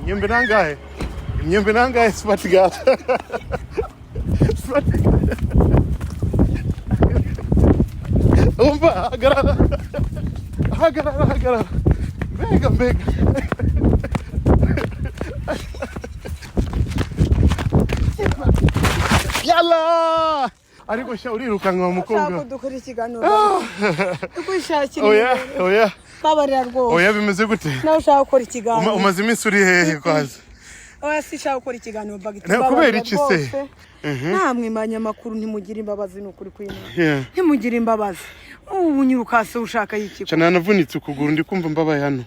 Imyembe nangahe? Imyembe nangahe, smart girl? Smart girl. Umva, hagarara. Hagarara, hagarara. Mbega, mbega. Yalla! Ariko sha urirukanka wa Ushaka mukobwa. ko dukora ikiganiro, kwishakira Oya, imibereho. oya. Babarira rwose. Oya, bimeze gute? Nawe ushaka gukora ikiganiro. Umaze iminsi uri hehe kwaza? Oya, sinshaka gukora ikiganiro, Bagiti. Kubera iki se? Namwe banyamakuru ntimugire imbabazi, ni ukuri kw'Imana. Ntimugire imbabazi. Ubu nyirukase ushaka iki? Cyane nanavunitse ukuguru, ndi kumva mbabaye hano.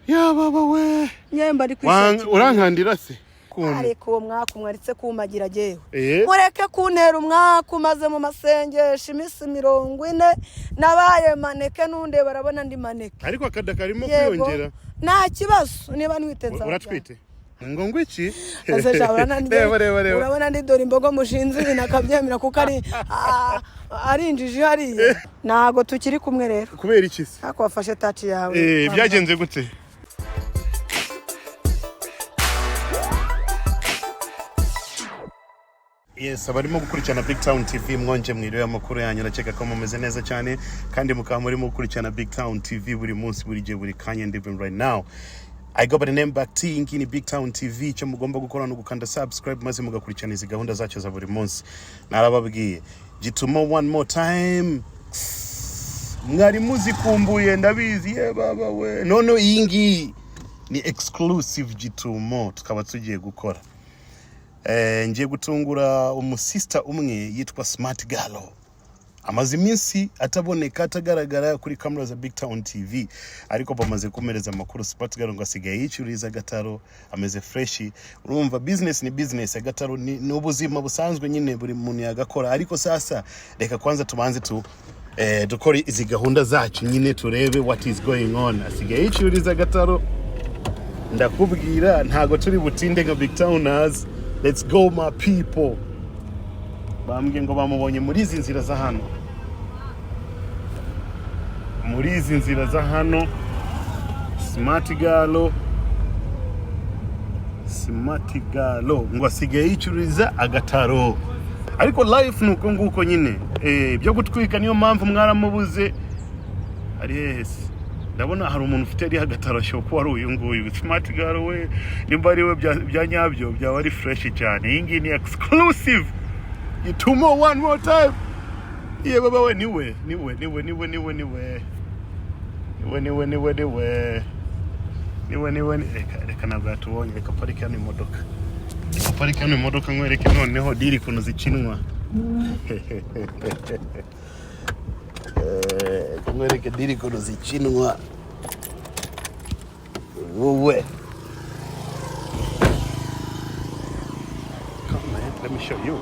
Ya baba we. Nyemba ari kwishakira. Urankandira se? Kuntu. Ariko uwo mwaka mwaritse kumagira jyewe. Eh? Mureke kuntera umwaka umaze mu masengesho iminsi 40, nabaye maneke, n'unde barabona ndi maneke. Ariko akada karimo Yego. kwiyongera. Nta kibazo, niba ntwite nzabya. Uratwite? Ngo iki? Ese sha, urabona Reba, reba, reba. Urabona ndi dore imbogo mushinze ibintu akabyemera kuko ari ari injiji hariya. Ntago tukiri kumwe rero. Kubera iki se? Ariko wafashe taci yawe. Eh, byagenze gute? Yes, abarimo gukurikirana Big Town TV, mwonje mwiriwe, amakuru yanyu? Ndakeka ko mumeze neza cyane kandi mukaba murimo gukurikirana Big Town TV buri munsi, buri gihe, buri kanya, and even right now. I go by the name Back T, ngiyi ni Big Town TV. Icyo mugomba gukora ni ugukanda subscribe maze mugakurikirana izi gahunda zacu za buri munsi. Narababwiye gituma one more time, mwari muzikumbuye, ndabizi. Ye baba we, none iyi ngiyi ni exclusive gitumo tukaba tugiye gukora. Ngiye gutungura umusista umwe yitwa Smart Galo, amaze iminsi ataboneka, atagaragara kuri kamera za Big Town TV, ariko bamaze kumereza amakuru, Smart Galo ngo asigaye yicururiza agataro, ameze fresh. Urumva business ni business, agataro ni ubuzima busanzwe nyine buri muntu yagakora. Ariko sasa reka kwanza tubanze tu dukore izi gahunda zacu nyine, turebe what is going on. Asigaye yicururiza agataro, ndakubwira ntago turi butinde nka Big Towners. Let's go, my people. Bambwiye ngo bamubonye muri izi nzira za hano, muri izi nzira za hano. Smart Galo, Smart Galo ngo asigaye yicururiza agataro. Ariko life ni uko nguko nyine, byo gutwika, niyo mpamvu mwaramubuze. Ari hehe se? Ndabona hari umuntu ufite ariho agataro, ashobora kuba ari uyu nguyu Smart Galo we. Nimba ari we bya nyabyo, byaba ari fresh cyane. Iyi ngiyi ni exclusive gitumo one more time. Ye baba we, niwe, niwe, niwe, niwe, niwe, niwe, niwe, niwe, niwe, niwe, niwe, niwe. Reka, reka, ntabwo yatubonye. Reka parike hano imodoka, reka parike hano imodoka nkwereke noneho deal ukuntu zikinwa. Reka nkwereke deal ukuntu zikinwa wowe. Come man, let me show you.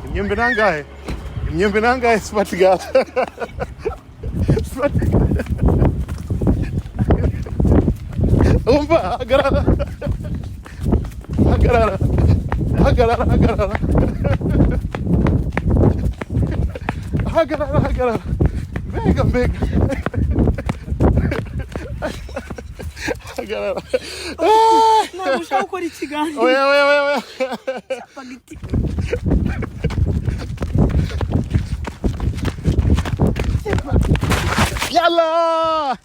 Imyembe nangahe? Imyembe nangahe, smart girl? Smart girl. Umva, hagarara, hagarara, hagarara, hagarara, hagarara, hagarara. Mbega, mbega. Hagarara. Ntabwo ushaka gukora ikiganiro. Oya, oya, oya, oya. Bagiti. Yalla!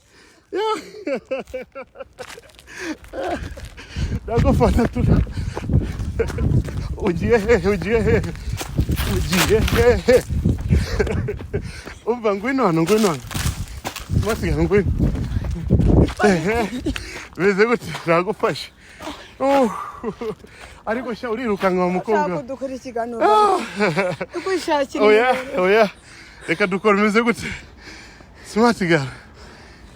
Ndagufata tu. Ugiye hehe? Ugiye hehe? Ugiye hehe? Umva, ngwino hano, ngwino hano. Masiga, ngwino. Ehe. Bimeze gute? Nagufashe. Oh. Ariko sha urirukanka wa Ushaka mukobwa. ko dukora ikiganiro, kwishakira Oya, imibereho. oya. Reka dukora. Bimeze gute? Smart girl.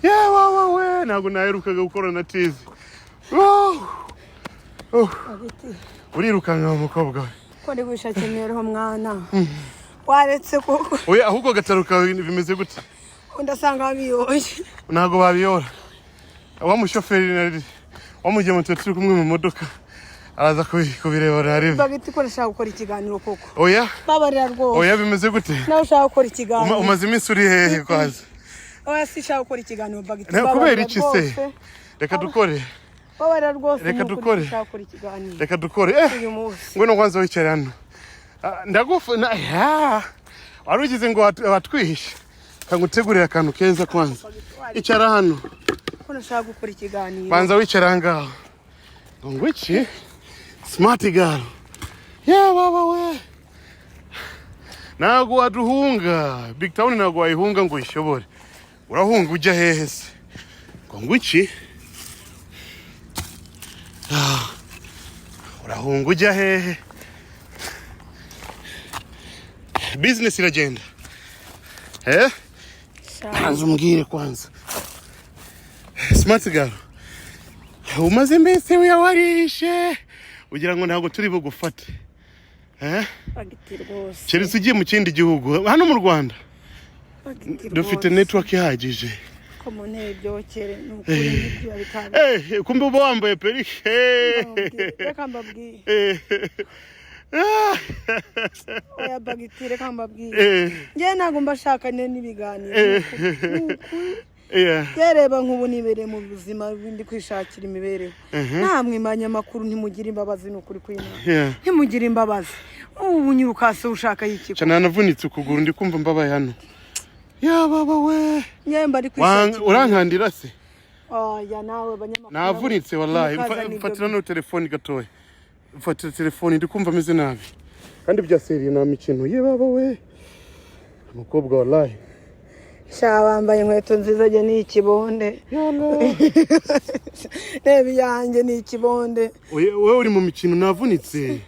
Yeah, wawa we, ntabwo naherukaga gukora na tizi. Oh. Oh. Bagiti. Urirukanka wa mukobwa we. Ko ndi kwishakira imibereho mwana, waretse koko. Oya, ahubwo agataro kawe bimeze gute? Ndasanga babiyoye. Ntabwo babiyora. Wa mushoferi nari wamujyemo, tuba turi kumwe mu modoka, araza kubireba narebe. Bagiti, ko ndashaka gukora ikiganiro koko. Oya. Babarira rwose. Oya, bimeze gute? Nawe ushaka gukora ikiganiro. Umaze iminsi uri hehe kwaza? Oya, sinshaka gukora ikiganiro, Bagiti. Kubera iki se? Reka dukore. Babarira rwose. Reka Ni ukuri, dukore. sinshaka gukora ikiganiro Reka dukore. uyu munsi. Ngwino kwanza wicare hano. Ah, ndagufu na ya wari ugize ngo watwihishe. Kangutegurira akantu keza kwanza. Icara hano. Ko nashaka gukora ikiganiro. Banza wicara aha ngaho. Ngo iki? Smart girl. Yeah, baba we. Ntabwo waduhunga. Big Town ntabwo wayihunga ngo uyishobore. Urahunga ujya hehe se? Ngo iki? Ah, urahunga ujya hehe? Business iragenda. Eh? Banza umbwire kwanza. Smart girl. Umaze iminsi warishe. Ugira ngo ntabwo turi bugufate. Eh? Bagiti rwose. Keretse ugiye mu kindi gihugu. Hano mu Rwanda Bagiti dufite rwose. network ihagije. Ko mu ntebe byokere, ni ukuri nibyo bikaba. Kumbe uba wambaye perike. Reka mbabwire. Ah. Oya Bagiti, reka mbabwire. Njyewe ntabwo mbashakanye n'ibiganiro. Ni ukuri. Reba, nk'ubu nibereye mu buzima, ndi kwishakira imibereho. Namwe banyamakuru ntimugire imbabazi, ni ukuri kw'Imana. Ntimugire imbabazi. Ubu nyirukase ushaka y'iki? Cyane navunitse ukuguru, ndi kumva mbabaye hano. Ya baba we. Njyewe mba ndi kwishakira. Urankandira se? Oya nawe, banyamakuru. Navunitse wallahi. Mukazana ibyo. Mfatira no telefoni gatoya. Mfatira telefoni, ndi kumva ameze nabi. Kandi bya sérieux, nta mikino. Ye baba we. Umukobwa wallahi. Sha, wambaye inkweto nziza, njye ni ikibonde. Yalla. Reba, iyanjye ni ikibonde. Wowe uri mu mikino, navunitse.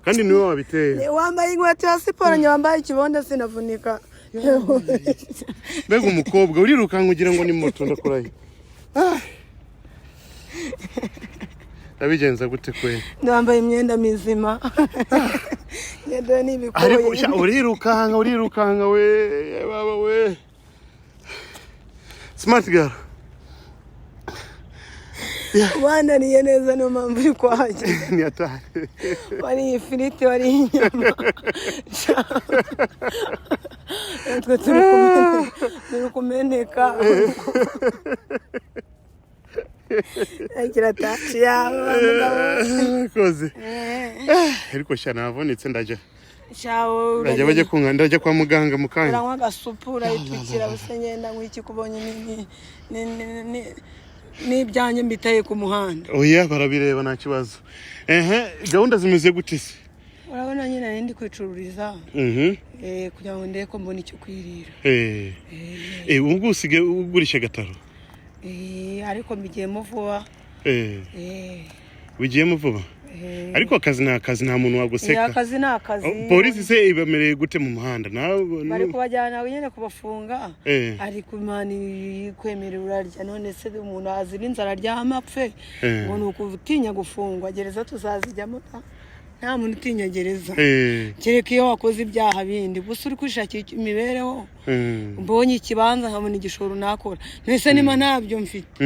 Kandi niwe wabiteye. Wambaye inkweto ya siporo, njye wambaye ikibonde sinavunika. Mbega umukobwa urirukanka ugira ngo ni moto, ndakurahiye. Ah. Ndabigenza gute kwe? Wambaye imyenda mizima, imyenda ni Ariko ibikoye. sha, urirukanka, urirukanka we, baba we. Smart girl. Wanariye neza, niyo mpamvu uri kuhagera. Ni hatari. Wariye ifiriti, wariye inyama. Twe turi kumeneka. Agira taci yawe, mugabo. Koze. Ariko sha, navunitse, ndajya. Shawo. Ndajya bajya kunka, ndajya kwa muganga mu kanya. Uranywa agasupu, urayitwikira buse, ngenda nk'iki kubonye n'ibyanjye mbiteye ku muhanda. Oya, barabireba, nta kibazo. Ehe, gahunda zimeze gute se? Urabona nyine nari ndi kwicururiza kugira ngo ndebe ko mbona icyo kwirira. Ubu usigaye ugurisha agataro? Ariko mbigiyemo vuba. Bigiyemo vuba? Eh. Ariko akazi ni akazi, nta muntu waguseka. Akazi ni akazi. Oh, polisi se ibamereye gute mu muhanda? Nawe Bari kubajyana nyine kubafunga. Ariko Imana kwemerera urarya, none se umuntu azira inzara aryama apfe? Ngo ni ukutinya gufungwa? Gereza tuzazijyamo, nta muntu utinya gereza. Kereka iyo wakoze ibyaha bindi, gusa uri kwishakira imibereho. Mbonye ikibanza, nkabona igishoro, nakora. Mbese niba ntabyo mfite.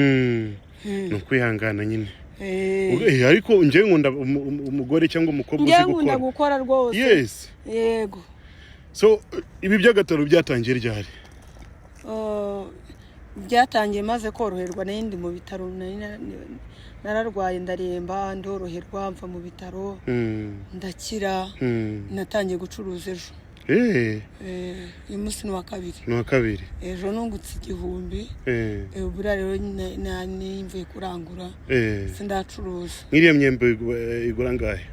Ni ukwihangana nyine. Eh. Ariko njyewe nkunda umugore cyangwa umukobwa uzi Njyewe nkunda gukora. gukora rwose. Yes. Yego. So ibi by'agataro byatangiye ryari? Byatangiye maze koroherwa. Nari ndi mu bitaro, nari nararwaye, ndaremba, ndoroherwa, mva mu bitaro, ndakira. Natangiye gucuruza ejo. Uyu munsi ni uwa kabiri. Ni uwa kabiri. Ejo nungutse 1000. Buriya rero nimvuye kurangura. Sindacuruza. Nk'iriya myembe igura angahe?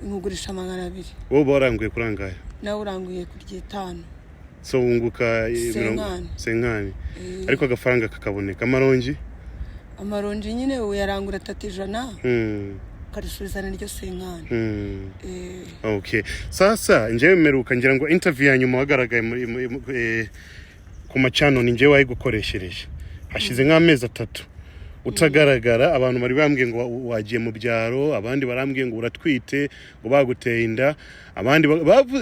Nkugurisha 200. Wowe uba waranguye kuri angahe? Nawe uranguye ku ry'itanu. So wunguka Cinquante. Cinquante. Ariko agafaranga kakaboneka. Amaronji? Amaronji nyine uyarangura 3 ijana, ukarisubizana iryo cinquante. Okay. Sasa njyewe mperuka, ngira ngo interview ya nyuma wagaragaye ku macano ni njyewe wayigukoreshereje. Hashize nk'amezi 3 utagaragara. Abantu bari bambwiye ngo wagiye mu byaro, abandi barambwiye ngo uratwite, ngo baguteye inda, abandi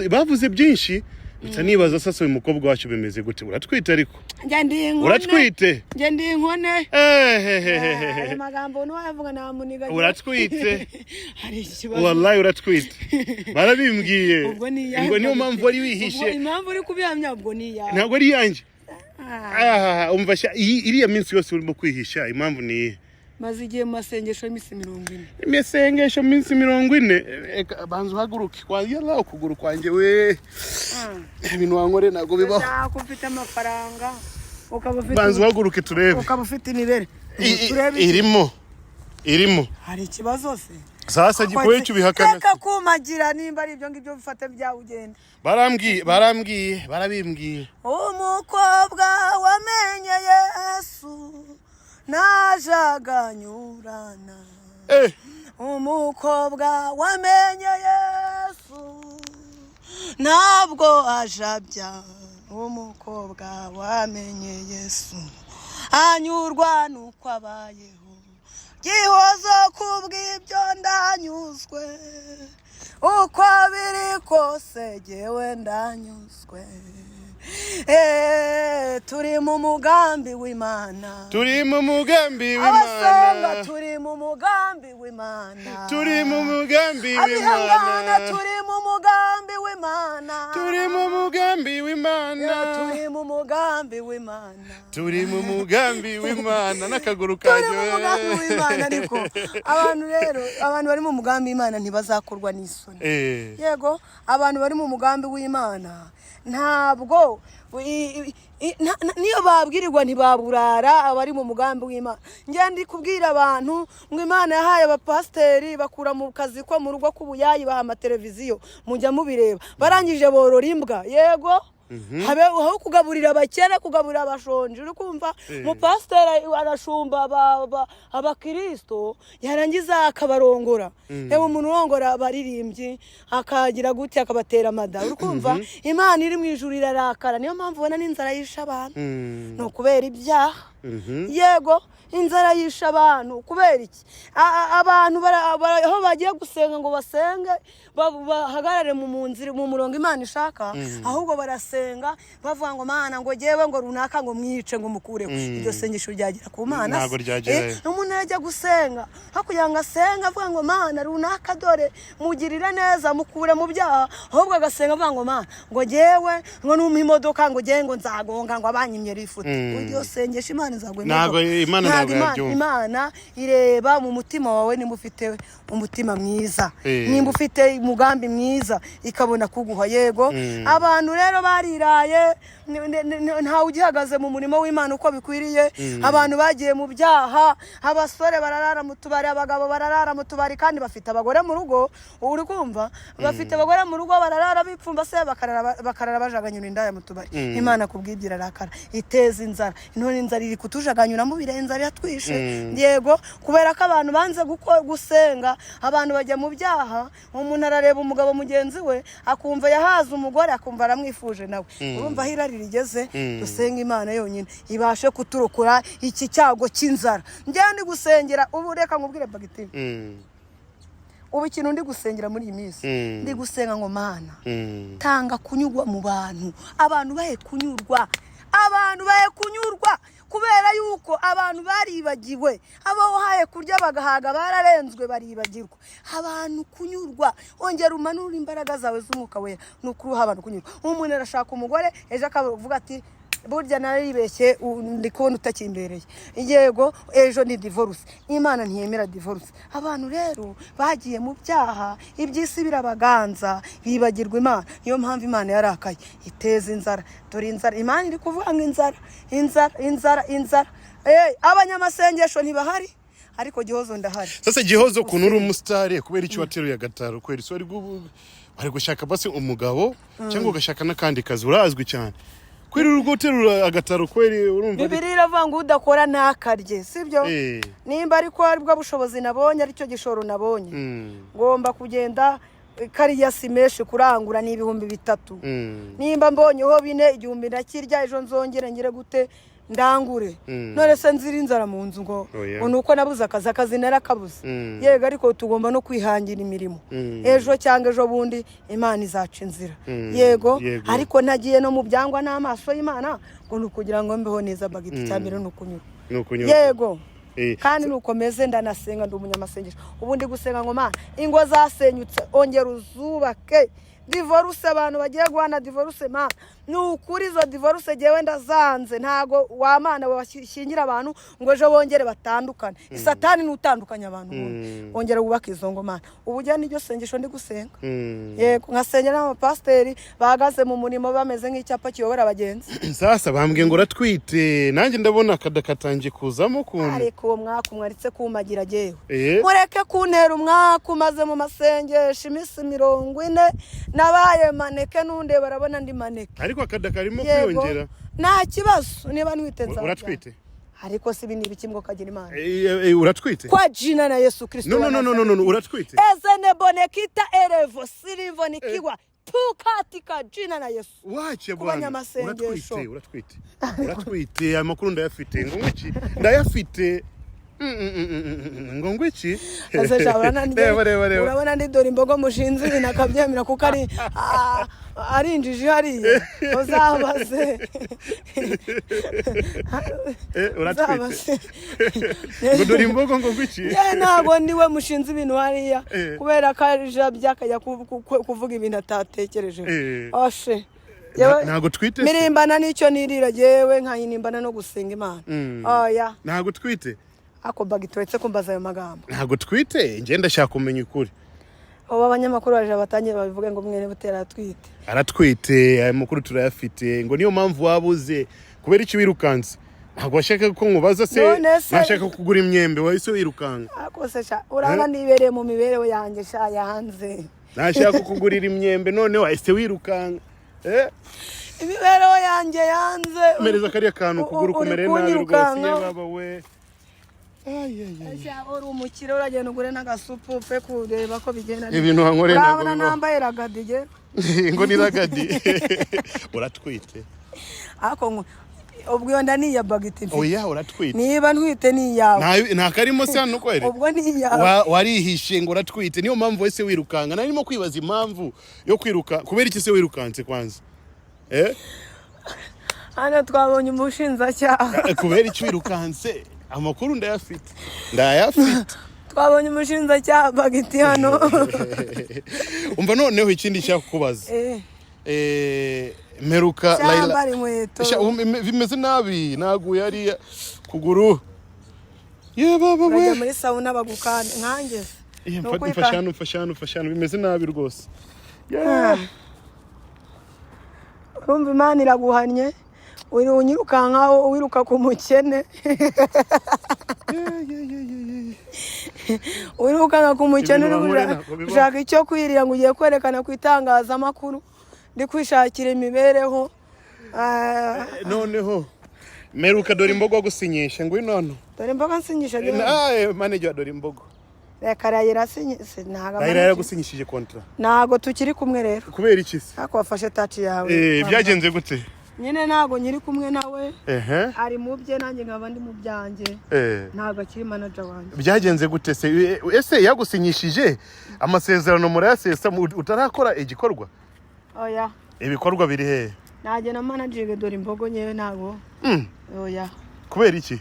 bavuze byinshi. Mpita nibaza, sasa uyu mukobwa wacu bimeze gute? Uratwite ariko? Njye ndi inkone. Uratwite? Njye ndi inkone. Ehehehehe. Ayo magambo ntiwayavuga, namuniga. Uratwite. Hari ikibazo? Wallahi uratwite, barabimbwiye. Ubwo ni iyawe. Ngo niyo mpamvu wari Ubwo wihishe. impamvu uri kubihamya, ubwo ni iyawe. Ntabwo ari iyanjye. Ah. Ah, umva sha, iriya minsi yose urimo kwihisha, impamvu ni iyihe? Maze igihe mu masengesho y'iminsi 40. Imisengesho minsi 40. Eka, banza uhaguruke kwanjye la, ukuguru kwanjye we, ibintu wankore ntabwo bibaho. Ushaka ufite amafaranga, ukaba ufite Banza uhaguruke turebe. ukaba ufite imibere. Turebe iki? Irimo, irimo. Hari ikibazo se? Sasa gikoye cyubihakana. Reka kumagira, nimba ari ibyo ngibyo bifate byawe ugende. Barambwiye, barambwiye, barabimbwiye. Umukobwa wamenye Yesu ntajaganyurana. Umukobwa wamenye Yesu ntabwo ajabya. Umukobwa wamenye Yesu anyurwa nuko abayeho. Gihozo, kubw'ibyo ndanyuzwe, uko biri kose jyewe ndanyuzwe. Turi mu mugambi w'Imana. Turi mu mugambi Abasenga, w'Imana. turi mu mugambi w'Imana. Turi mu mugambi Abihangana, w'Imana. turi mu mugambi w'Imana. Turi mu mugambi w'Imana. Turi mu mugambi w'Imana. Turi mu mugambi w'Imana n'akaguru Turi kanjye. mu mugambi w'Imana. Ariko abantu rero, abantu bari mu mugambi w'Imana ntibazakorwa n'isoni. Yego, abantu bari mu mugambi w'Imana ntabwo niyo babwirirwa ntibaburara. Abari mu mugambi w'Imana, njye ndi kubwira abantu ngo Imana yahaye abapasiteri bakura mu kazi ko mu rugo k'ubuyayi, baha amateleviziyo, mujya mubireba, barangije borora imbwa. Yego, habe aho kugaburira abakene, kugaburira abashonji, uri kumva? Umupasiteri arashumba abakirisito, yarangiza akabarongora. Reba umuntu urongora abaririmbyi, akagira gutya akabatera amada, uri kumva? Imana iri mu ijuru irarakara. Niyo mpamvu ubona n'inzara yishe abantu. Ni ukubera ibyaha. Yego, inzara yishe abantu kubera iki? Abantu aho bagiye gusenga ngo basenge, bahagarare mu nzira, mu murongo Imana ishaka, ahubwo barasenga bavuga ngo: "Mana, ngo jyewe ngo runaka ngo mwice, ngo mukureho." Iryo sengesho ryagera ku Mana se? Ntabwo ryagerayo. Umuntu yajya gusenga, aho kugira ngo asenge avuga ngo: "Mana, runaka dore mugirire neza, mukure mu byaha," ahubwo agasenga avuga ngo: "Mana, ngo jyewe ngo numpa imodoka, ngo jyewe ngo nzagonga ngo abanyimye lifuti." Iryo sengesho Imana izaguha Ntabwo imodoka? Imana ntabwo yabyumva. Imana ireba mu mutima wawe, nimba ufite umutima mwiza, nimba ufite umugambi mwiza, ikabona kuguha. Yego, abantu rero bariraye, ntawe ugihagaze mu murimo w'Imana uko bikwiriye. Abantu bagiye mu byaha, abasore bararara mu tubari, abagabo bararara mu tubari kandi bafite abagore mu rugo, uri kumva? Bafite abagore mu rugo, bararara bipfumbase, bakarara bajaganyura indaya mu tubari. Imana kubw'ibyo irarakara, iteza inzara. None inzara iri kutujaganyuramo birenze, inzara iratwishe. Yego, kubera ko abantu banze gusenga, abantu bajya mu byaha. Umuntu arareba umugabo mugenzi we akumva yahaze umugore, akumva aramwifuje nawe. Urumva aho irari rigeze? Dusenga Imana yonyine ibashe kuturokora iki cyago cy'inzara. Njyewe ndi gusengera ubu, reka nkubwire, bagiteri, ubu ikintu ndi gusengera muri iyi minsi, ndi gusenga ngo: "Mana, tanga kunyurwa mu bantu, abantu bahe kunyurwa, abantu bahe kunyurwa," kubera yuko abantu baribagiwe. Abo wahaye kurya bagahaga bararenzwe, baribagirwa. Abantu kunyurwa, ongera umanure imbaraga zawe z'Umwuka Wera, ni ukuri uha abantu kunyurwa. Umuntu arashaka umugore, ejo akavuga ati: "Burya naribeshye, ndi kubona utakimbereye." Yego, ejo ni divorce. Imana ntiyemera divorce. Abantu rero bagiye mu byaha, iby'isi birabaganza, bibagirwa Imana. Niyo mpamvu Imana yarakaye, iteza inzara. Dore inzara, Imana iri kuvuga ngo inzara, inzara, inzara, inzara. Abanyamasengesho ntibahari, ariko Gihozo ndahari. Sasa Gihozo, ukuntu uri umusitari, kubera icyo wateruye agataro? Kubera isi wari gushaka basi umugabo cyangwa ugashaka n'akandi kazi, urazwi cyane. Kweri uri guterura agataro kweri, urumva Bibiliya iravuga ngo udakora ntakarye, sibyo? Nimba ariko aribwo bushobozi nabonye, aricyo gishoro nabonye, ngomba kugenda. Kariya si menshi, kurangura ni 3000. Nimba mbonyeho 4, 1000 ndakirya, ejo nzongere ngire gute? Ndangure. None se nzira inzara mu nzu ngo Oya. ngo ni uko nabuze akazi? Akazi narakabuze. Yego, ariko tugomba no kwihangira imirimo. Ejo cyangwa ejo bundi Imana izaca inzira. Yego. Yego. Ariko nagiye no mu byangwa n'amaso y'Imana ngo ni ukugira ngo mbeho neza. Bagiti, cya mbere ni ukunyurwa. Ni ukunyurwa. Yego. Kandi nukomeze, ndanasenga, ndi umunyamasengesho. Ubu ndi gusenga ngo: "Mana, ingo zasenyutse ongera uzubake." Divorce, abantu bagiye guhana divorce, mana, ni ukuri izo divorce jyewe ndazanze. Ntago wamana bashyingira abantu ngo ejo bongere batandukane. Isatani ni utandukanya abantu ubundi. Wongere wubake izo ngo, mana. Ubu ujya n'iryo sengesho ndi gusenga. Yego, nkasengera n'abapasiteri bahagaze mu murimo bameze nk'icyapa kiyobora abagenzi. Sasa bambwiye ngo uratwite, nanjye ndabona akada katangiye kuzamo ukuntu. Ariko uwo mwaka umwaritse kumagira jyewe. Eh. Mureke kuntera umwaka umaze mu masengesho iminsi 40, nabaye maneke, n'unde barabona ndi maneke. Ariko akada karimo Yego. kwiyongera. Nta kibazo, niba ntwite nzabyara. Uratwite? Ariko si ibi ni ibiki ngo kagira Imana? Uratwite? Kwa jina na Yesu Kristo No, wa no, no, no, no, no, Nazareti. uratwite? Ezenebonekita erevo sirivonikiwa tu katika jina na Yesu. Wache Ku bwana. banyamasengesho. Uratwite, uratwite, uratwite, aya makuru ndayafite. Ngo ngwiki? Ndayafite. Ngo ngwiki? Ese sha, urabona Reba, reba, reba. Urabona ndi dore imbogo mushinze ibintu akabyemera kuko ari ari injiji hariya, uzabaze. Uratwite. Uzabaze. Ngo dore imbogo, ngo ngwiki? Ye, ntabwo ndiwe mushinze ibintu hariya kubera ko ajabye akajya kuvuga ibintu atatekereje. Oshe. Ntabwo twite se? Mirimbana n'icyo nirira yewe, nkayinimbana no gusenga Imana. Oya. Ntabwo twite? Ako bagitwetse kumbaza ayo magambo. Ntabwo twite, njye ndashaka kumenya ukuri. Ubu abanyamakuru baje batangiye babivuge ngo mwene Butera atwite. Aratwite, aya makuru turayafite. Ngo niyo mpamvu wabuze. Kubera iki wirukanse? Ntabwo washaka ko nkubaza se? None se- Nashaka kugura imyembe, wahise wirukanka. Ako se sha, urabona nibereye mu mibereho yanjye sha yanze. Nashaka kukugurira imyembe, none wahise wirukanka. Imibereho yanjye yanze. Mereza kariya kantu. Ukuguru uri kumere nabi rwose. kunyirukanka. Ye baba we. Ay, ay, ay. Sha, uri umukire, uragenda ugure n'agasupu upfe kureba ko bigenda. Ibintu wankoreye ntabwo Urabona bibaho. nambaye ragadige. Ngo ni ragadi. Uratwite. Ariko ubwo iyo nda ni iya bagiti mfite. Oya, uratwite. Niba ntwite ni iyawe. Nta karimo se hano kweri? Ubwo ni iyawe. Warihishe ngo uratwite, niyo mpamvu wese wirukanka. Narimo kwibaza impamvu yo kwiruka. Kubera iki se wirukanse kwanza? Hano twabonye umushinjacyaha. Kubera iki wirukanse? Amakuru ndayafite, ndayafite. Twabonye umushinjacyaha bagiti hano. Umva, noneho ikindi nshaka kukubaza. Mperuka Cyambara inkweto. Sha, bimeze nabi, naguye hariya kuguru. Ye baba we. Urajya muri sauna bagukanda nkanjye se. Ye, Ni mfasha hano, mfasha hano, mfasha hano, bimeze nabi rwose. Yeah. Urumva Imana iraguhannye, uri unyirukankaho, wiruka ku mukene. Yeah, yeah, yeah, yeah, yeah. Wirukanka ku mukene. Ibintu Uri bankorera ntabwo bibaho. gushaka icyo kwirira ngo ugiye kwerekana ku itangazamakuru ndi kwishakira imibereho. Noneho mperuka dore imbogo gusinyisha, ngwino hano. Dore imboga nsinyisha. Manager wa dore imbogo. Reka, Rayira sinyise ntabwo. Rahira yaragusinyishije contrat. Ntabwo tukiri kumwe rero. Kubera iki se? Ariko wafashe taci yawe. Byagenze gute? Nyine ntabwo nyiri kumwe nawe. Ehe. Ari mu bye, nanjye nkaba ndi mu byanjye. Ntabwo akiri manager wanjye. Byagenze gute se? Ese yagusinyishije amasezerano murayasesa utarakora igikorwa? Oya. Ibikorwa biri hehe? Ntajya na manager dore imbogo nyewe ntabwo. Oya. Kubera iki?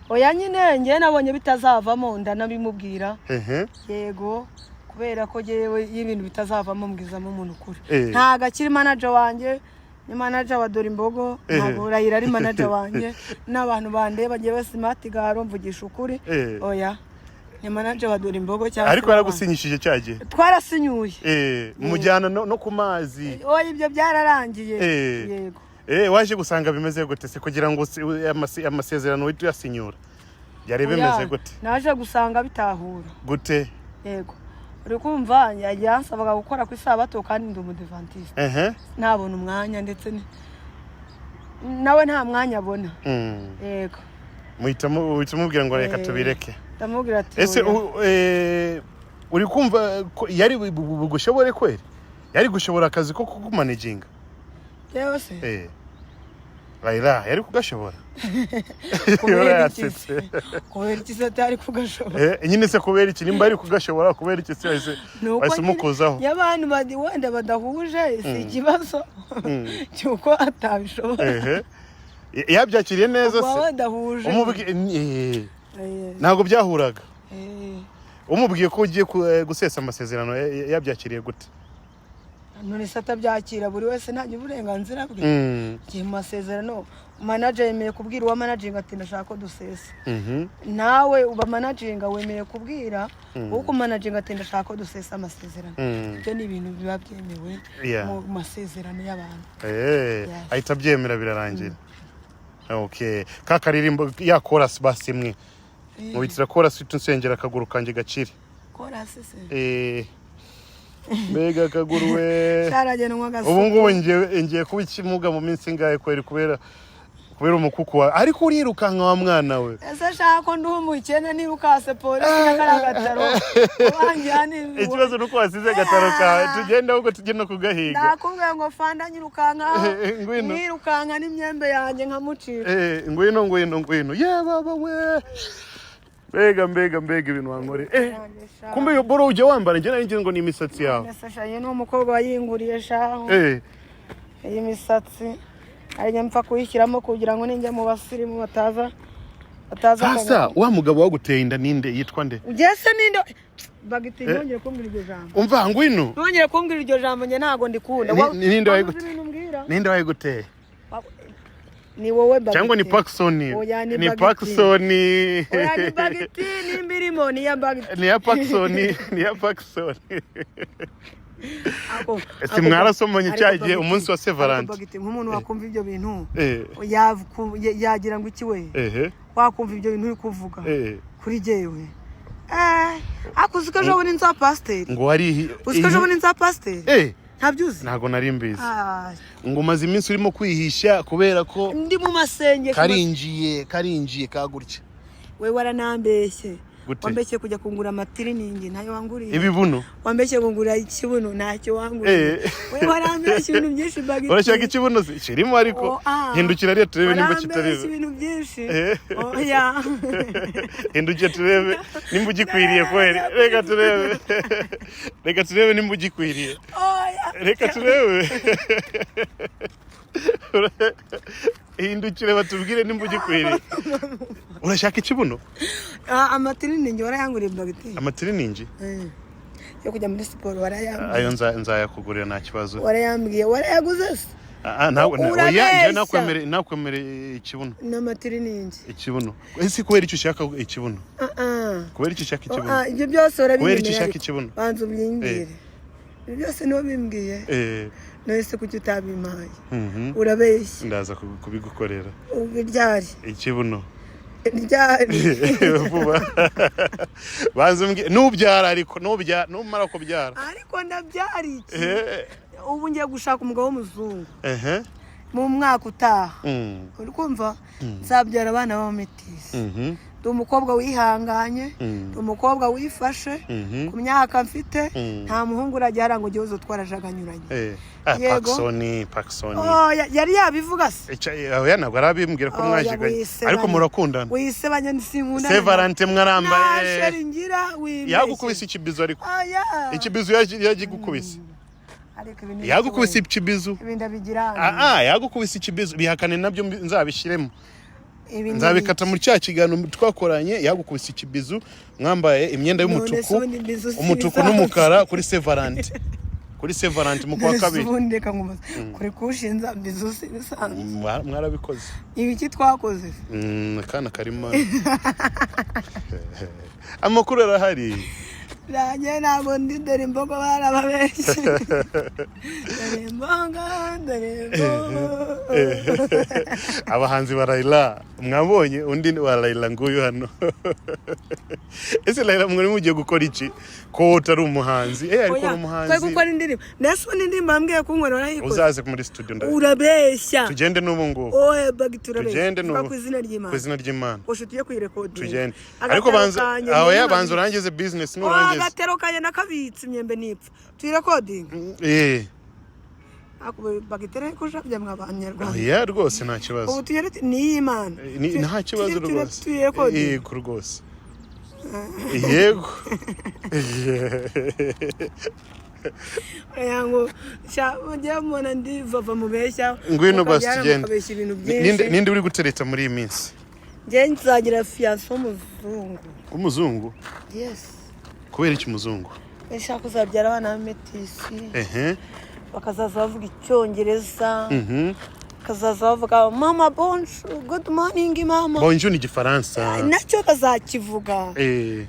Oya nyine, njyewe nabonye bitazavamo, ndanabimubwira. Ehe. Yego, kubera ko njyewe iyo ibintu bitazavamo mbwizamo umuntu ukuri. Eh. Ntabwo akiri manager wanjye, ni manager wa dore imbogo. Eh. Ntabwo Rayira ari manager wanjye n'abantu bandeba njyewe simati garo mvugisha ukuri. Eh. Oya, ni manager wa dore imbogo cyangwa Ariko se yaragusinyishije cya gihe? Twarasinyuye. Mujyana no ku mazi? Oya, ibyo byararangiye. Eh. Yego. Waje gusanga bimeze gute se kugira ngo amasezerano uhite uyasinyura? Byari bimeze Oya, gute? Naje gusanga bitahura. Gute? Yego, uri kumva yansabaga gukora ku isabato kandi ndi umudivantiste. Ehe. Ntabona umwanya, ndetse nawe nta mwanya abona. Yego. Muhita mubwira ngo reka Eh. tubireke. Ndamubwira ati Ese oya. uri kumva ko yari bugushobore kweri? Yari gushobora akazi ko kukumanaginga? Yewe se. Raila yari kugashobora? Kubera iki? Yarasetse. Kubera iki se atari kugashobora? Nyine se kubera iki? Nimba ari kugashobora, kubera iki se wahise Ni uko wahise nyine umukuzaho? iyo abantu wenda badahuje, si ikibazo cy'uko atabishobora. Ehe. Yabyakiriye neza Baba se? badahuje. Umubwiye Eh, ntabwo byahuraga. Eh, Umubwiye ko ugiye gusesa amasezerano, yabyakiriye gute? None se atabyakira, buri wese ntagira uburenganzira bwe? Igihe mu masezerano manager yemeye kubwira uwa managinga ati: "Ndashaka ko dusesa." Nawe uba managinga wemeye kubwira uwo managinga ati: "Ndashaka ko dusesa amasezerano." Ibyo ni ibintu biba byemewe mu masezerano y'abantu. Yes. Ahita abyemera, birarangira. Okay, ka karirimbo ya chorus basi imwe mubitira chorus nsengera akaguru kanjye gakire. Chorus se? Mbega akaguru we! Cyaragenwa agasuku. Ubu ngubu ngiye kuba ikimuga mu minsi ingahe kweri, kubera umukuku wawe? Ariko urirukanka wa mwana we. Ese shaka ko nduha umukene niba ukase polisi n'akariya gataro wanjyana? Ikibazo ni uko wasize agataro kawe. Tugende ahubwo, tujye no kugahiga. Nakubwiye ngo fanda nyirukanka. Ngwino. Nyirukanka n'imyembe yanjye nkamucira. Ngwino, ngwino, ngwino, ye baba we, mbega, mbega, mbega ibintu wankore! Kumbe iyo boro ujya wambara, njye nari ngize ngo ni imisatsi yawe. Ese ni umukobwa wayinguriye shaho. Iyi misatsi ari mpfa kuyishyiramo kugira ngo ninjya mu basirimu bataza. Sasa wa mugabo waguteye inda ninde? Yitwa nde? Ugese ninde bagiti? Ntongere kumbwira iryo jambo. Umva, ngwino. Ntongere kumbwira iryo jambo, njye ntabwo ndikunda. Ninde Wabuze ibintu umbwira? Ninde wayiguteye? Ni wowe bagiti. Cyangwa ni Paxson? Oya, ni Ni Bagiti. Paxson. Oya, ni bagiti. Nimba irimo ni iya bagiti. Ni ya Paxson, ni ya Paxson. Si mwarasomanye Ariko cya gihe Bagiti, umunsi wa Saint Valentin? ariko Bagiti, nk'umuntu wakumva ibyo bintu yagira ngo iki we? Wakumva ibyo bintu uri kuvuga kuri jyewe, ariko uzi ko ejo bundi nza pasiteri? Ngo wari Uzi ko ejo bundi nza pasiteri? Ntabyo uzi? Ntabwo nari mbizi. Ah, Ngo umaze iminsi urimo kwihisha kubera ko ndi mu masengesho. Karinjiye, karinjiye kagutya. We waranambeshye. Gute? Wambeshye kujya kungura amatiriningi, ntayo wanguriye. Ibibuno. Wambeshye kungura ikibuno, ntacyo wanguriye. We warambeshye ibintu byinshi, Bagiti. Urashaka ikibuno se? Kirimo ariko. Oh, ah. Hindukira rero turebe nimba Warambeshye kitarimo. ibintu byinshi. Oya. Hindukira turebe nimba ugikwiriye kweri. Reka turebe, reka turebe nimba ugikwiriye. Oya. Reka turebe, hindukire batubwire nimba ugikwiriye. Urashaka ikibuno? Ah, amatiriningi warayanguriye, Bagiti? Amatiriningi? Yo kujya muri siporo warayambwiye. Ayo nzayakugurira, nta kibazo. Warayambwiye, warayaguze se? Ah, ah, oya. Urabeshya. Njyewe nakwemere ikibuno. N'amatiriningi. Ikibuno ese kubera icyo ushaka ikibuno? Ah, ah. Kubera icyo ushaka Oh, ikibuno? ah, ibyo byose Kubera icyo urabinyemera ushaka ariko. ikibuno? Banza ubimbwire, ibyo byose niwo bimbwiye. None se kuki utabimpaye? Urabeshya. Ndaza kubigukorera. Ubu ryari? Ikibuno. Ryari? Vuba. Banza umbwire nubyara, ariko nubyara, numara kubyara. Ariko ndabyara iki? Ubu ngiye gushaka umugabo w'umuzungu mu mwaka utaha. Uri kumva, nzabyara abana b'abametisi. Ndi umukobwa wihanganye, ndi umukobwa wifashe. Ku myaka mfite, nta muhungu urajya hariya ngo ugiye twarajaganyuranye. Ah, Yego. Paxson, Paxson. Oh, yari yabivuga se? Oya, ntabwo arabimbwira ko Oya, mwajiganye, wisebanya. ariko murakundana. Wisebanya, sinkundana. Saint Valentin mwarambaye. Nta chéri ngira, wibeshye. Yagukubise ikibizo ariko. Oya. Ikibizo yagikubise. Ariko ibi ni Yagukubise ikibizo. Ibi ndabigira. Ah ah, yagukubise ikibizo, bihakane nabyo nzabishyiremo. Ibi ni Nzabikata muri cya kiganiro twakoranye. Yagukubise ikibizu mwambaye imyenda None y'umutuku, se ubundi bizu si umutuku ibisanzwe? n'umukara kuri Saint Valentin, kuri Saint Valentin mu kwa None se kabiri. ubundi reka nkubaze, kuri kushinza bizu si ibisanzwe? Mwarabikoze. Ibiki twakoze? Akana karimo amakuru arahari. Nanjye ntabwo ndi dore imbogo, barababeshye. Dore imbogo, dore imbogo. Abahanzi ba Raila mwabonye, undi wa Raila nguyu hano. Ese Raila, mwari mugiye gukora iki ko utari umuhanzi? Ariko uri Oya, umuhanzi. twari gukora indirimbo. Mbese ubundi indirimbo wambwiye kunkorera warayikoze? Uzaze muri studio Urabeshya. Tugende n'ubu ngubu. Oya Bagiti, urabeshya. Tugende Vuga n'ubu. ku izina ry'Imana. Ku izina ry'Imana. Usha tuye kuyirekodinga. Tugende, ariko banza, oya, banza urangize business. Nurangiza. Agatero kanjye nakabitse, imyembe nipfa tuyirekodinga. Bagitera ko ujabye mwa banyarwanda. Oya rwose, nta kibazo. Ubu tugere ni iy'Imana. Nta kibazo rwose. Tuyirekodinga. Yego rwose, yego. Oya, ngo sha mujye mubona ndi vava mubeshya. Ngwino basi Mukabyara, tugende. mukabeshya ibintu Ninde byinshi. ninde uri gutereta muri iyi minsi? Njye nzagira fiancé w'umuzungu. Umuzungu? Yes. Kubera iki umuzungu? Ndashaka kuzabyara abana b'ametisi. Bakazaza bavuga Icyongereza, bakazaza bavuga "Mama, bonjour, good morning mama." Bonjour ni Igifaransa. Nacyo bazakivuga.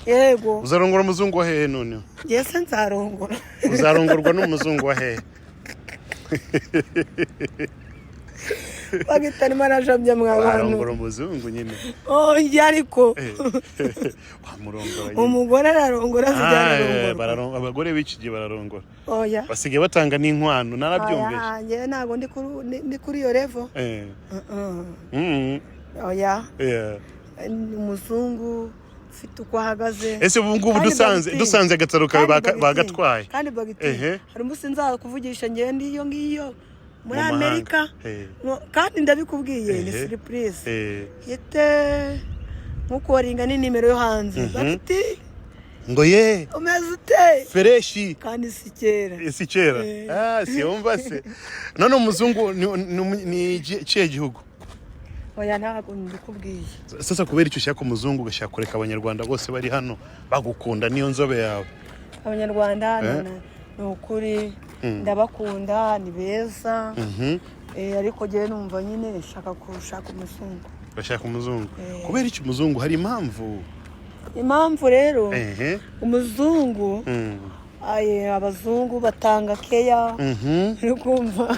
Yego. Uzarongora umuzungu wa hehe noneho? Yese nzarongora. Uzarongorwa n'umuzungu wa hehe? Bagita arimo arajabya mwa bantu. Warongora umuzungu nyine. Oya, ariko Wamurongora nyine. Umugore ararongora, zijya Ah, ararongorwa. Abagore b'iki gihe bararongora. Oya. Basigaye batanga n'inkwano, narabyumvise. Oya, njyewe ntabwo ndi kuri iyo level. Oya. Ni umuzungu ufite uko ahagaze. Ese ubu ngubu Kandi dusanze Bagiti, dusanze agataro kawe kandi Bagiti, bagatwaye? Kandi Bagiti, hari umunsi nzakuvugisha ngende iyo ngiyo muri Mu mahanga. Amerika. Kandi ndabikubwiye, ni surprise. Hite nkukoringa ni nimero yo hanze. Bagiti, Ngo ye. Umeze ute? Fresh. Kandi si kera. Si kera. Ah, si wumva se none umuzungu ni ikihe gihugu? Oya, ntabwo ndikubwiye. Sasa kubera icyo ushaka umuzungu, ugashaka kureka Abanyarwanda bose bari hano bagukunda, niyo nzobe yawe? Abanyarwanda ni ukuri ndabakunda, ni beza. Ariko njyewe numva nyine nshaka gushaka umuzungu. Urashaka umuzungu. Kubera icyo umuzungu? Hari impamvu? Impamvu rero, umuzungu, aye, abazungu batanga keya. Uri kumva?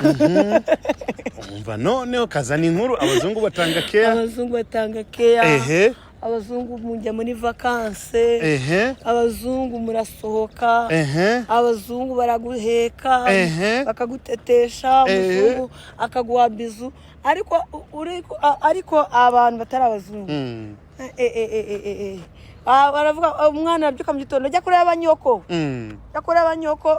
Umva noneho kazana inkuru, abazungu batanga keya. Abazungu batanga keya. Abazungu mujya muri vacances. Abazungu murasohoka. Abazungu baraguheka, bakagutetesha. Umuzungu akaguha bisou, ariko ariko abantu batari abazungu, Ah, baravuga, ah, umwana arabyuka mu gitondo, "Jya kureba nyoko, jya kureba nyoko,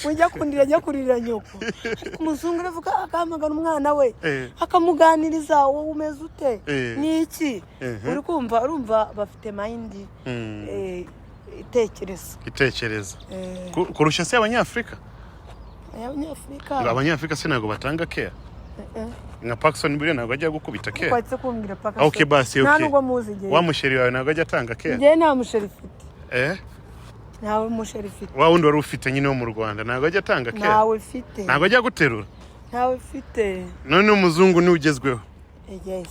ujya kundira, jya kurira nyoko." Ariko umuzungu aravuga, agahamagara umwana we, akamuganiriza, "Wowe umeze ute? Ni iki?" Uri kumva? Urumva bafite mind itekereza. Itekereza. Kurusha se Abanyafurika? Abanyafurika. Abanyafurika se ntabwo batanga keya? Nka Parkson buriya ntabwo ajya gukubita keya? Kwatse kumbwira paka. Okay, basi. Nta Okay. nubwo muzi igihe. Wa muchéri wawe ntabwo ajya atanga keya? Njyewe nta muchéri mfite. Ntawe muchéri mfite. Wa wundi wari ufite nyine wo mu Rwanda ntabwo ajya atanga keya? Ntawe mfite. Ntabwo ajya guterura? Ntawe mfite. None umuzungu niwe ugezweho? Yes.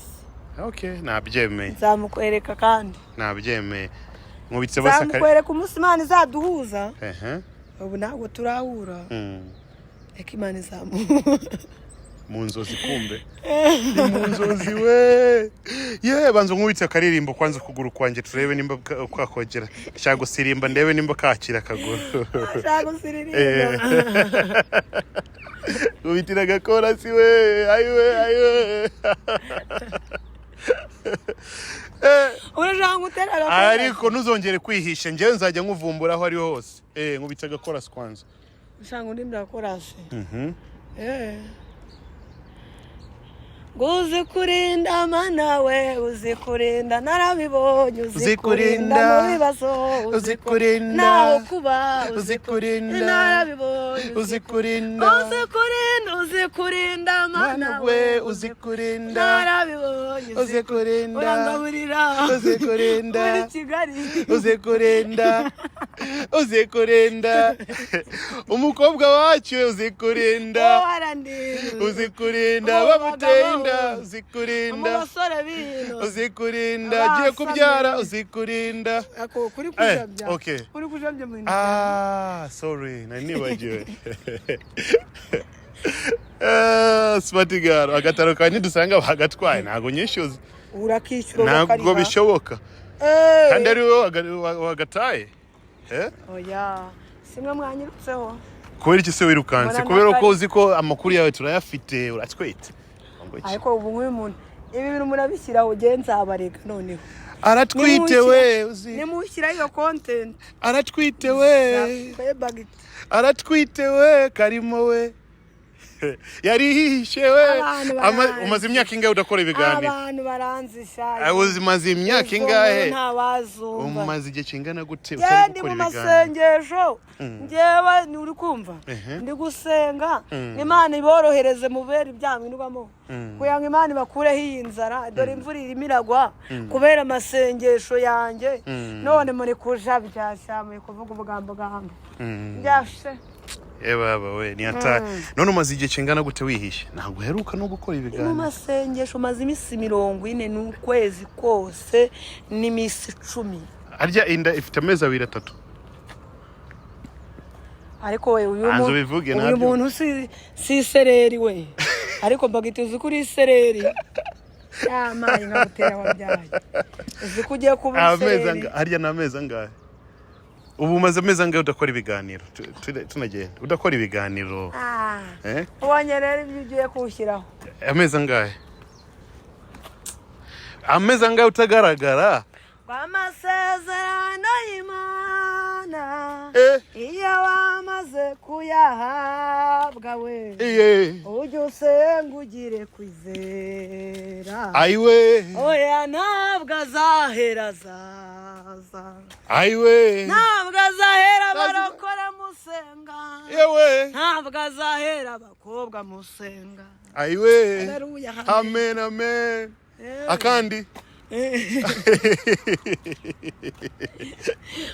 Okay, nabyemeye. Nzamukwereka kandi. Nabyemeye, nkubitse basaka. Nzamukwereka umunsi Imana izaduhuza. Ubu ntabwo turahura. Reka Imana izamuha. Mu nzozi, kumbe ni mu nzozi we. Ye, banza nkubitse akaririmbo kwanza, ukuguru kwanjye turebe nimba kwakogera. Nshaka gusirimba ndebe nimba kakira akaguru. Ashaka gusiririmba. Nkubitira agakorasi we, ayiwe, ayiwe. Urashaka gutera agakorasi? Ariko ntuzongere kwihisha, njyewe nzajya nkuvumbura aho ariho hose. Nkubitse agakorasi kwanza. Ushaka undi agakorasi? Ngo uzi kurinda Mana we, uzi kurinda, narabibonye, uzi Uzi kurinda kurinda, mu bibazo, uzi kurinda, naho kuba, uzi kurinda, narabibonye, uzi kurinda, uzi kurinda, uzi kurinda Mana Mana we, uzi kurinda, narabibonye, uzi kurinda, urangaburira uzi kurinda, muri Kigali. Uzi kurinda, uzi kurinda umukobwa wacu, uzi kurinda, warandinda, uzi kurinda, Mu bamuteye bagabo, inda, uzi mu kurinda, basore bino, uzi kurinda, agiye kubyara, uzi kurinda. Ako kuri kujabya. Okay. Kuri kujabya mu bintu. Ah, sorry, nari nibagiwe. Smart girl, agataro kawe nidusanga bagatwaye ntabwo nyishyuza. Urakishyura. Ntabwo Ukakariha. bishoboka. Kandi ari wowe wagataye. Eh? Oya, simwe mwanyirutseho. Kubera iki se wirukanse? Mbona Kubera ko ndakari. uzi ko amakuru yawe turayafite, uratwite. Ngo iki? Ariko ubu nk'uyu muntu, ibi bintu murabishyiraho, ugiye nzabarega noneho. Aratwite we, uzi. Nimushyiraho iyo content. Aratwite we. Twe Bagiti. Aratwite we, karimo we. Yarihishe we. Abantu baranzi. Umaze imyaka ingahe udakora ibiganiro? Abantu baranzisha. Umaze imyaka ingahe? Ntawazumva. Umaze igihe kingana gute Njye utari ndi gukora mu ibiganiro? masengesho njyewe, ni uri kumva? Ndi gusenga Imana iborohereze mubere ibyaha mwirwamo, kugira ngo Imana ibakureho iyi nzara. Dore imvura irimo iragwa kubera amasengesho yanjye. None muri kujabyashya, muri kuvuga ubugambogambo byashe. Baba we, ni hatari. None umaze igihe kingana gute wihishe? Ntabwo uheruka no gukora Mu ibiganiro. masengesho maze iminsi 40, ni ukwezi kose n'iminsi 10. Harya inda ifite amezi abiri, atatu? Ariko we, uyu Banza ubivuge, uyu ntabyo. muntu si isereri we. Ariko mbagita, uzi ko uri isereri? Yamaye nkagutera wabyaye, uzi ko ugiye kuba Amezi isereri? Harya ni amezi angahe? Ubu umaze amezi angahe udakora ibiganiro? Tunagenda udakora ibiganiro. Ah, Eh? ubonye rero ibyo ugiye kuwushyiraho. Amezi angahe? Amezi angahe utagaragara? Amasezerano y'Imana, iyo wamaze kuyahabwa we, ujye usenga ugire kwizera. Ayiwe! Oya, ntabwo azahera, azaza. Ayiwe! Ntabwo azahera, barokora musenga. Yewe! Ntabwo azahera, abakobwa musenga. Ayiwe! Haleluya. Amen, amen. Akandi.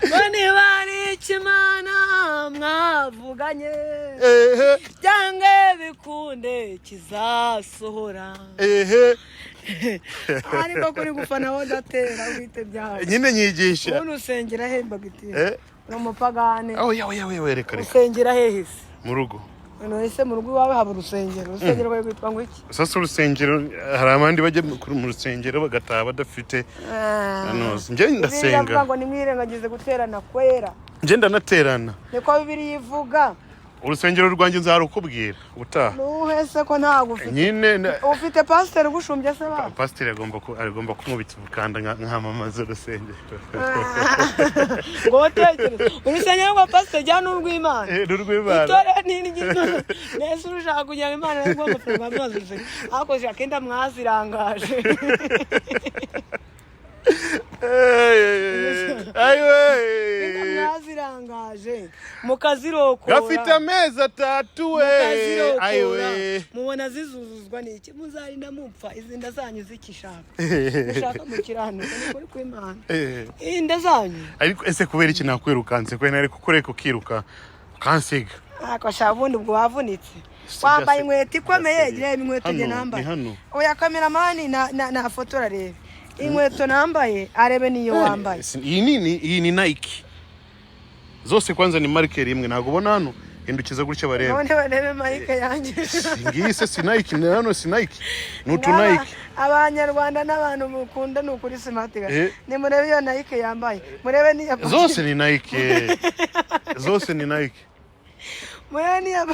Ngo niba ari icyo Imana mwavuganye, byange bikunde kizasohora. Ariko kuri gufana wowe udatera wite byawe. Nyine nyigisha. Ubundi usengera he, Mbagiti? Eh? Uri umupagane. Oya, oya, oya, reka, reka. Usengera hehe se? Mu rugo. None se mu rugo iwawe haba urusengero? Urusengero rwawe rwitwa ngo iki? Sasa urusengero, hari abandi bajya mu rusengero bagataha badafite anoze. Njye Bibiliya ndasenga. iravuga ngo nimwirengagize guterana kwera. Njye ndanaterana. Niko Bibiliya ivuga. Urusengero rwanjye nzarukubwira ubutaha. Nuhe se ko ntabwo ufite? Nyine Ufite pasiteri ugushumbye se ba? Pasiteri agomba kumubitsa umukanda nkamamaza urusengero. Ngo utekereze urusengero rwa pasiteri cyangwa n'urw'Imana? Eh, n'urw'Imana. Itorero ni iry'Imana. Mbese urushaka kugira ngo Imana iguhe amafaranga wamamaze urusengero, ariko shaka inda mwazirangaje. Ayiwe! Inda mwazirangaje mukazirokora. Gafite amezi 3 we. Mukazirokora. Ayiwe! Mubona zizuzuzwa n'iki? Muzarinda mupfa izi nda zanyu zikishaka mushaka mukiranuka, ni ukuri kw'Imana. Inda zanyu. Ariko ese kubera iki nakwirukanse? Kubera nari kukureka ukiruka ukansiga. Ariko sha, ubundi ubwo wavunitse. Si Wambaye byase- inkweto ikomeye. byase- Reba inkweto njye Hano, nambaye. ni hano. Oya, kameramani nafotora arebe inkweto nambaye, arebe niyo wambaye. Iyi ni Nike. Zose kwanza ni marike imwe, ntabwo ubona hano? Hindukiza gutya barebe. None barebe marike yanjye. Ngiyi se si Nike? Ni hano, si Nike? Ni utu Nike. Abanyarwanda n'abantu mukunda, ni ukuri Smart. Nimurebe iyo Nike yambaye, murebe n'iya Zose ni Nike, zose ni Nike. Murebe n'iya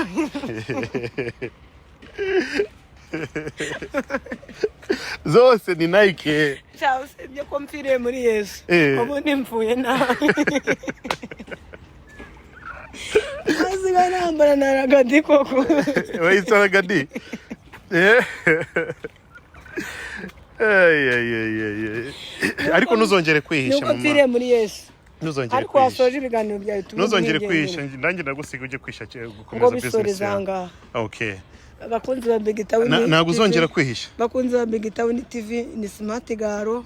Zose ni Nike. Sha, usibye ko mpfiriye muri Yesu, ubundi mpfuye nabi, nasigaye nambara na ragadi koko. Wayita ragadi. Ay, ay, ay, ay, ay. Ariko ntuzongere kwihisha. Nuko Mama, mpfiriye muri Yesu. ntuzongere Ariko kwihisha. wasoje ibiganiro byawe tube Ntuzongere mwigendere. kwihisha, nanjye ndagusiga ujye kwihisha Ngo gukomeza business bisoreze aha yawe. ngaha. Okay. Abakunzi ba Big Town Ntabwo TV, uzongera kwihisha. Bakunzi ba Big Town TV, ni Smart Garo.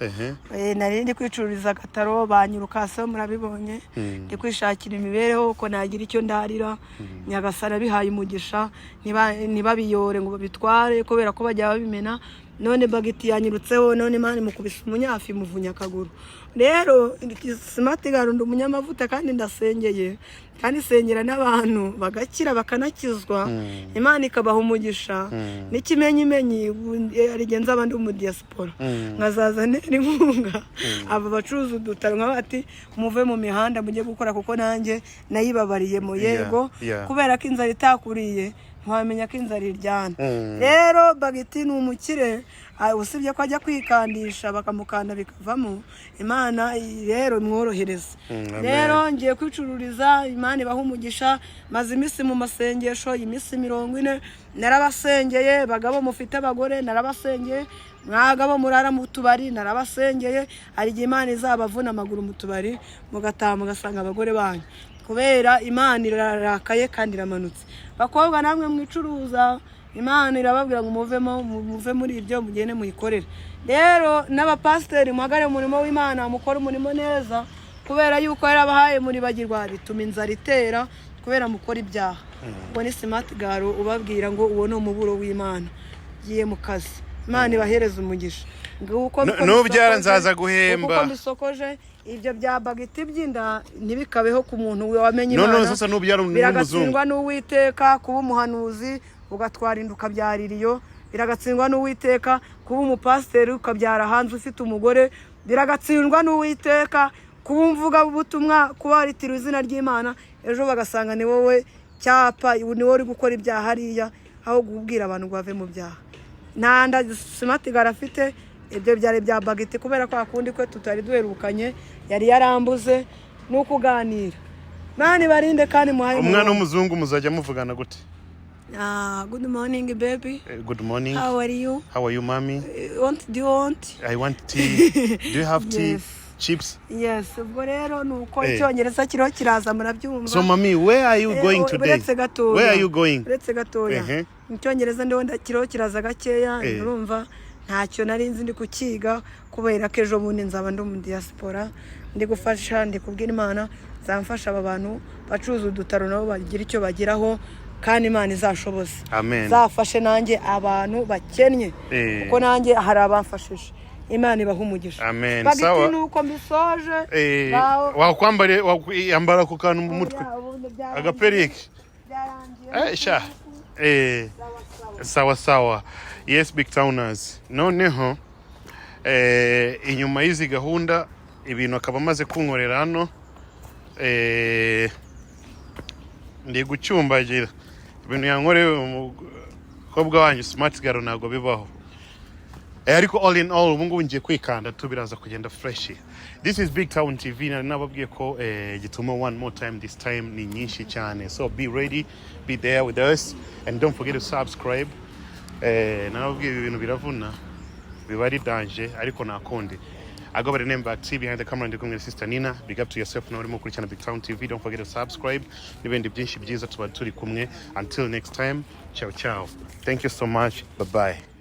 Nari ndi kwicururiza agataro, banyirukaseho, murabibonye. Ndi kwishakira imibereho ko nagira icyo ndarira. Nyagasani abihaye umugisha, ntibabiyore ngo babitware kubera ko bajya babimena. None bagiti yanyirutseho, none Imana imukubise umunyafi, imuvunya akaguru. Rero Smart Garo, ndi umunyamavuta kandi ndasengeye, kandi sengera n'abantu bagakira bakanakizwa, Imana ikabaha umugisha. N'ikimenyimenyi, rigenza abandi bo mu diaspora, nkazaza ntera inkunga aba bacuruza udutaro, nka bati muve mu mihanda mujye gukora, kuko nanjye nayibabariye mu yego. Kubera ko inzara itakuriye ntiwamenya ko inzara iryana. Rero bagiti ni umukire, usibye ko ajya kwikandisha bakamukanda bikavamo. Imana rero imworohereza. Amen. Rero ngiye kwicururiza, Imana ibaha umugisha. Maze iminsi mu masengesho, iminsi 40 narabasengeye. Bagabo mufite abagore, narabasengeye. Mwagabo murara mu tubari, narabasengeye. Hari igihe Imana izabavuna amaguru mu tubari, mugataha mugasanga abagore banyu, kubera Imana irarakaye kandi iramanutse. Bakobwa namwe mwicuruza, Imana irababwira ngo muvemo, muve muri ibyo, mugende muyikorere. Rero n'abapasiteri, muhagare mu murimo w'Imana, mukore umurimo neza, kubera yuko yarabahaye muribagirwa, bituma inzara itera. Kubera mukora ibyaha. Ubwo ni Smart Girl ubabwira ngo uwo ni umuburo w'Imana. Giye mu kazi, Imana ibahereza umugisha. Nguko uko Nubyara mbisokoje, nzaza guhemba. uko mbisokoje, ibyo bya bagiti by'inda ntibikabeho ku muntu wamenye No, Imana. sasa nubyara n'umuzungu. Biragatsindwa n'Uwiteka kuba umuhanuzi ugatwara inda ukabyarira iyo. Biragatsindwa n'Uwiteka kuba umupasiteri ukabyara hanze ufite umugore. Biragatsindwa n'Uwiteka kuba umuvugabutumwa, kuba waritiriwe izina ry'Imana, ejo bagasanga ni wowe cyapa, ni wowe uri gukora ibyaha hariya aho kubwira abantu ngo bave mu byaha. Nta nda Smart Girl afite. Ibyo byari bya bagiti, kubera ko akundi kwe tutari duherukanye, yari yarambuze ni ukuganira. Mani barinde kandi muhaye Umwana umurongo. w'umuzungu muzajya muvugana gute? Ah, good morning, baby. Good morning. How are you? How are you, mommy? Want do you want? I want tea. Do you have tea? Yes. Chips? Yes. Ubwo rero ni uko Eh. icyongereza kiriho kiraza, murabyumva. So mommy, where are you going today? Uretse gatoya. Where are you going? Uretse gatoya. Mu cyongereza ndiho kiriho kiraza gakeya. Urumva ntacyo nari nzi, ndi kukiga kubera ko ejo bundi nzaba ndi mu diaspora, ndi gufasha, ndi kubwira Imana zamfasha aba bantu bacuruza udutaro nabo bagira icyo bageraho, kandi Imana izashoboze. Amen. Zafashe nanjye abantu bakennye, kuko nanjye hari abamfashije. Imana ibaha umugisha. Amen. Bagiti, Sawa. ni uko mbisoje. Ngaho- Wakwambare, wakwambara ku kantu mu mutwe. Oya, ubundi byarangiye. Agaperike. Byarangiye. Sha. Sawa sawa. Sawa sawa. Yes, big towners. Noneho inyuma y'izi gahunda, ibintu akaba amaze kunkorera hano, ndi gucyumbagira. Ibintu yankoreye umukobwa wanyu Smart Girl ntabwo bibaho. Ariko all in all, ubu ngubu ngiye kwikanda tu, biraza kugenda fresh. This is Big Town TV. Nari nababwiye ko gituma one more time, this time ni nyinshi cyane, so be ready, be there with us and don't forget to subscribe. Narababwiye, ibi bintu biravuna, biba ari danger, ariko nakundi. I go by the name Back T. Behind the camera ndi kumwe na Sister Nina. Big up to yourself nawe urimo gukurikirana Big Town TV. Don't forget to subscribe n'ibindi byinshi byiza tuba turi kumwe. Until next time, ciao ciao, thank you so much, bye bye.